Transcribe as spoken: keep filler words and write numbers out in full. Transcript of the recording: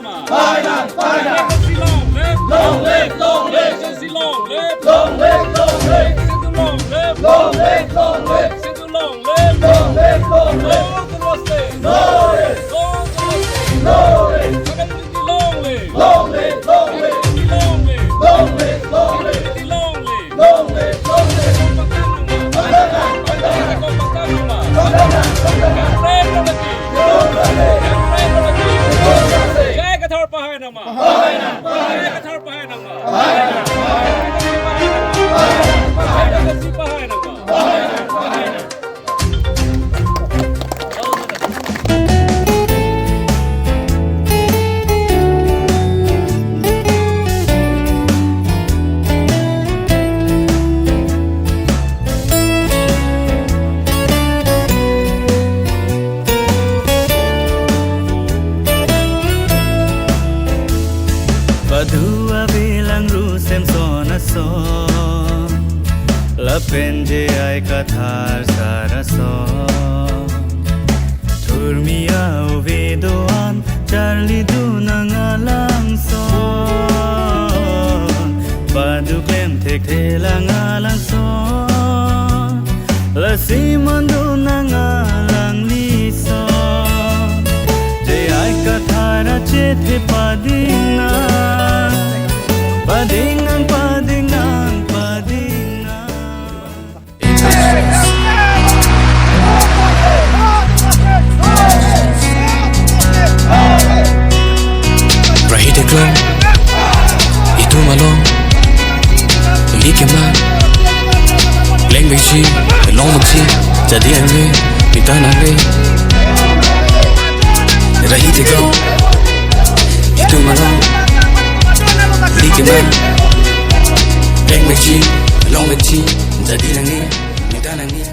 Pahainang, pahainang. Long live, long live. Long live, long live. Long live, long live. Long live, long live. Long live, long live. Long live, long live. Long live, long live. Long live, long live. Long live, long live. Long live, long live. Long live, long live. Long live, long live. Pahainang, pahainang. Pahainang, pahainang. Jai Kathar, pahainang ma. Pahainang, pahainang. Jai Kathar, pahainang ma. Pahainang, pahainang. Jai Kathar, pahainang ma. Pahainang, pahainang. Padu avelang ru Semson ason, lapen J I Kathar sar ason. Thurmi ave do-an charlidun nang alangson. Padu klem thekthe lang alangson. Lasi mandun nang alanglison. J I Kathar achethe padingnang. Padingnang, padingnang, padingnang. Rahi theklong, itum along, ili kemang, leng besi, long besi, jadi angre, minta nangre. Rahi theklong, itum along, ili kemang, leng besi, long besi, jadi angre, minta nangre.